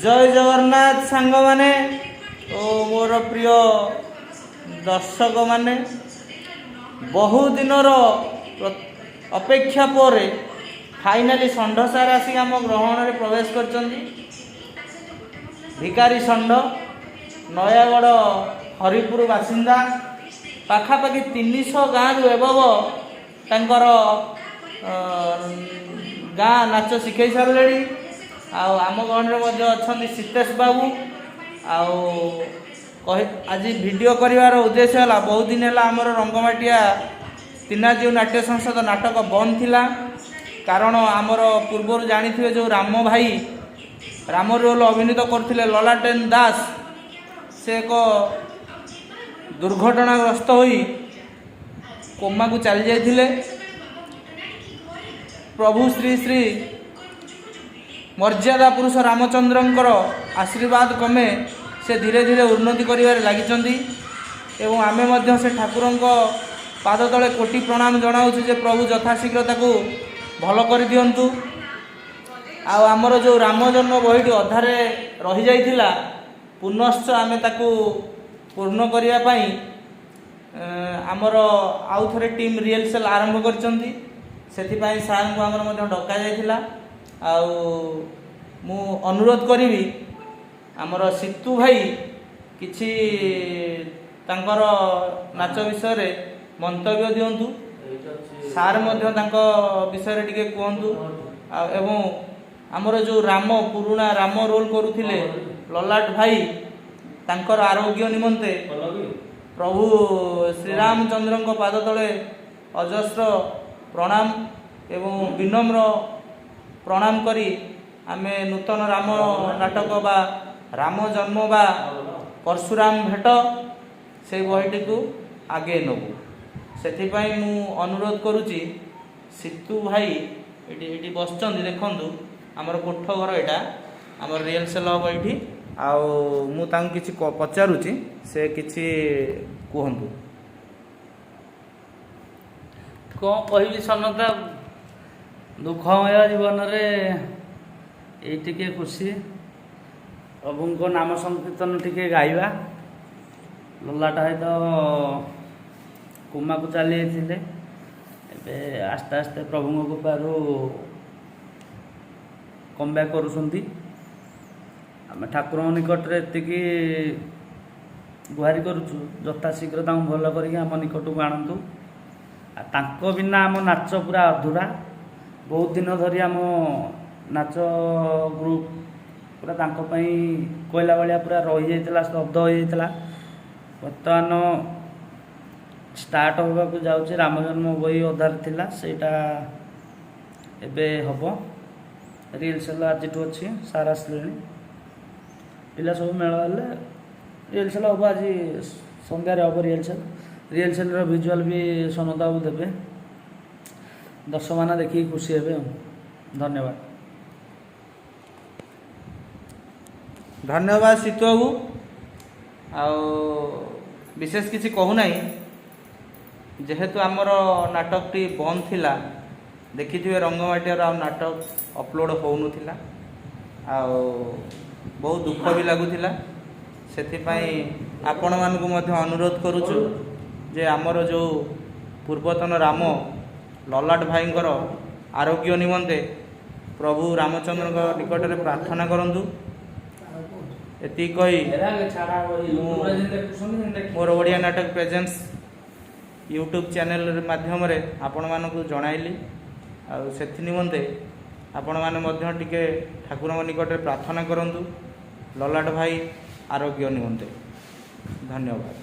ଜୟ ଜଗନ୍ନାଥ ସାଙ୍ଗମାନେ ଓ ମୋର ପ୍ରିୟ ଦର୍ଶକମାନେ। ବହୁ ଦିନର ଅପେକ୍ଷା ପରେ ଫାଇନାଲି ଷଣ୍ଢ ସାର୍ ଆସିକି ଆମ ଗହଣରେ ପ୍ରବେଶ କରିଛନ୍ତି। ଭିକାରୀ ଷଣ୍ଢ, ନୟାଗଡ଼ ହରିପୁର ବାସିନ୍ଦା। ପାଖାପାଖି 300 ଗାଁରୁ ଏବବ ତାଙ୍କର ଗାଁ ନାଚ ଶିଖେଇ ସାରିଲେଣି। ଆଉ ଆମ ଗହଣରେ ମଧ୍ୟ ଅଛନ୍ତି ସୀତେଶ ବାବୁ। ଆଉ କହି ଆଜି ଭିଡ଼ିଓ କରିବାର ଉଦ୍ଦେଶ୍ୟ ହେଲା, ବହୁତ ଦିନ ହେଲା ଆମର ରଙ୍ଗମାଟିଆ ତିନାଜୀଉ ନାଟ୍ୟ ସଂସଦ ନାଟକ ବନ୍ଦ ଥିଲା। କାରଣ ଆମର ପୂର୍ବରୁ ଜାଣିଥିବେ, ଯେଉଁ ରାମ ଭାଇ ରାମ ରୋଲ ଅଭିନୀତ କରୁଥିଲେ ଲଲାଟେନ ଦାସ, ସେ ଏକ ଦୁର୍ଘଟଣାଗ୍ରସ୍ତ ହୋଇ କୋମାକୁ ଚାଲି ଯାଇଥିଲେ। ପ୍ରଭୁ ଶ୍ରୀ ଶ୍ରୀ ମର୍ଯ୍ୟାଦା ପୁରୁଷ ରାମଚନ୍ଦ୍ରଙ୍କର ଆଶୀର୍ବାଦ କ୍ରମେ ସେ ଧୀରେ ଧୀରେ ଉନ୍ନତି କରିବାରେ ଲାଗିଛନ୍ତି ଏବଂ ଆମେ ମଧ୍ୟ ସେ ଠାକୁରଙ୍କ ପାଦ ତଳେ କୋଟି ପ୍ରଣାମ ଜଣାଉଛୁ ଯେ ପ୍ରଭୁ ଯଥାଶୀଘ୍ର ତାକୁ ଭଲ କରିଦିଅନ୍ତୁ। ଆଉ ଆମର ଯେଉଁ ରାମ ଜନ୍ମ ବହିଟି ଅଧାରେ ରହିଯାଇଥିଲା, ପୁନଶ୍ଚ ଆମେ ତାକୁ ପୂର୍ଣ୍ଣ କରିବା ପାଇଁ ଆମର ଆଉ ଥରେ ଟିମ୍ ରିହର୍ସାଲ୍ ଆରମ୍ଭ କରିଛନ୍ତି। ସେଥିପାଇଁ ସାର୍ଙ୍କୁ ଆମର ମଧ୍ୟ ଡକାଯାଇଥିଲା। ଆଉ ମୁଁ ଅନୁରୋଧ କରିବି, ଆମର ସିତୁ ଭାଇ କିଛି ତାଙ୍କର ନାଚ ବିଷୟରେ ମନ୍ତବ୍ୟ ଦିଅନ୍ତୁ, ସାର୍ ମଧ୍ୟ ତାଙ୍କ ବିଷୟରେ ଟିକେ କୁହନ୍ତୁ। ଆଉ ଏବଂ ଆମର ଯେଉଁ ରାମ, ପୁରୁଣା ରାମ ରୋଲ୍ କରୁଥିଲେ ଲଲାଟ ଭାଇ, ତାଙ୍କର ଆରୋଗ୍ୟ ନିମନ୍ତେ ପ୍ରଭୁ ଶ୍ରୀରାମଚନ୍ଦ୍ରଙ୍କ ପାଦ ତଳେ ଅଜସ୍ର ପ୍ରଣାମ ଏବଂ ବିନମ୍ର ପ୍ରଣାମ କରି ଆମେ ନୂତନ ରାମ ନାଟକ ବା ରାମ ଜନ୍ମ ବା ପରଶୁରାମ ଭେଟ, ସେଇ ବହିଟିକୁ ଆଗେଇ ନେବୁ। ସେଥିପାଇଁ ମୁଁ ଅନୁରୋଧ କରୁଛି, ସିତୁ ଭାଇ ଏଇଠି ବସିଛନ୍ତି। ଦେଖନ୍ତୁ, ଆମର କୋଠ ଘର ଏଇଟା, ଆମର ରିହର୍ସାଲ୍ ହେବ ଏଇଠି। ଆଉ ମୁଁ ତାଙ୍କୁ କିଛି ପଚାରୁଛି, ସେ କିଛି କୁହନ୍ତୁ। କ'ଣ କହିବି ସନତା, ଦୁଃଖମୟ ଜୀବନରେ ଏଇ ଟିକେ ଖୁସି, ପ୍ରଭୁଙ୍କ ନାମ ସଂକୀର୍ତ୍ତନ ଟିକେ ଗାଇବା। ଲଲାଟ ଭାଇ ତ କୋମାକୁ ଚାଲି ଯାଇଥିଲେ, ଏବେ ଆସ୍ତେ ଆସ୍ତେ ପ୍ରଭୁଙ୍କ କୃପାରୁ କମବ୍ୟାକ୍ କରୁଛନ୍ତି। ଆମେ ଠାକୁରଙ୍କ ନିକଟରେ ଏତିକି ଗୁହାରି କରୁଛୁ, ଯଥାଶୀଘ୍ର ତାଙ୍କୁ ଭଲ କରିକି ଆମ ନିକଟକୁ ଆଣନ୍ତୁ। ଆଉ ତାଙ୍କ ବିନା ଆମ ନାଚ ପୁରା ଅଧୁରା। ବହୁତ ଦିନ ଧରି ଆମ ନାଚ ଗ୍ରୁପ୍ ପୁରା ତାଙ୍କ ପାଇଁ କହିଲା ଭଳିଆ ପୁରା ରହିଯାଇଥିଲା, ସ୍ତବ୍ଧ ହୋଇଯାଇଥିଲା। ବର୍ତ୍ତମାନ ଷ୍ଟାର୍ଟ ହେବାକୁ ଯାଉଛି। ରାମ ଜନ୍ମ ବହି ଅଧାରେ ଥିଲା, ସେଇଟା ଏବେ ହେବ। ରିହର୍ସାଲ୍ ଆଜିଠୁ ଅଛି। ସାର୍ ଆସିଲେଣି, ପିଲା ସବୁ ମେଳ ହେଲେ ରିହର୍ସାଲ୍ ହେବ। ଆଜି ସନ୍ଧ୍ୟାରେ ହେବ ରିହର୍ସାଲ୍। ରିହର୍ସାଲ୍ର ଭିଜୁଆଲ୍ ବି ସନତ ବାବୁ ଦେବେ, ଦର୍ଶକମାନେ ଦେଖିକି ଖୁସି ହେବେ। ଆଉ ଧନ୍ୟବାଦ। ଧନ୍ୟବାଦ ସିତୁ ବାବୁ। ଆଉ ବିଶେଷ କିଛି କହୁନାହିଁ, ଯେହେତୁ ଆମର ନାଟକଟି ବନ୍ଦ ଥିଲା, ଦେଖିଥିବେ ରଙ୍ଗମାଟିଆର ଆଉ ନାଟକ ଅପଲୋଡ଼ ହେଉନଥିଲା ଆଉ ବହୁତ ଦୁଃଖ ବି ଲାଗୁଥିଲା। ସେଥିପାଇଁ ଆପଣମାନଙ୍କୁ ମଧ୍ୟ ଅନୁରୋଧ କରୁଛୁ ଯେ ଆମର ଯେଉଁ ପୂର୍ବତନ ରାମ ଲଲାଟ ଭାଇଙ୍କର ଆରୋଗ୍ୟ ନିମନ୍ତେ ପ୍ରଭୁ ରାମଚନ୍ଦ୍ରଙ୍କ ନିକଟରେ ପ୍ରାର୍ଥନା କରନ୍ତୁ। ଏତିକି କହି ମୁଁ ମୋର ଓଡ଼ିଆ ନାଟକ ପ୍ରେଜେନ୍ସ ୟୁଟ୍ୟୁବ୍ ଚ୍ୟାନେଲ୍ ମାଧ୍ୟମରେ ଆପଣମାନଙ୍କୁ ଜଣାଇଲି। ଆଉ ସେଥି ନିମନ୍ତେ ଆପଣମାନେ ମଧ୍ୟ ଟିକେ ଠାକୁରଙ୍କ ନିକଟରେ ପ୍ରାର୍ଥନା କରନ୍ତୁ ଲଲାଟ ଭାଇ ଆରୋଗ୍ୟ ନିମନ୍ତେ। ଧନ୍ୟବାଦ।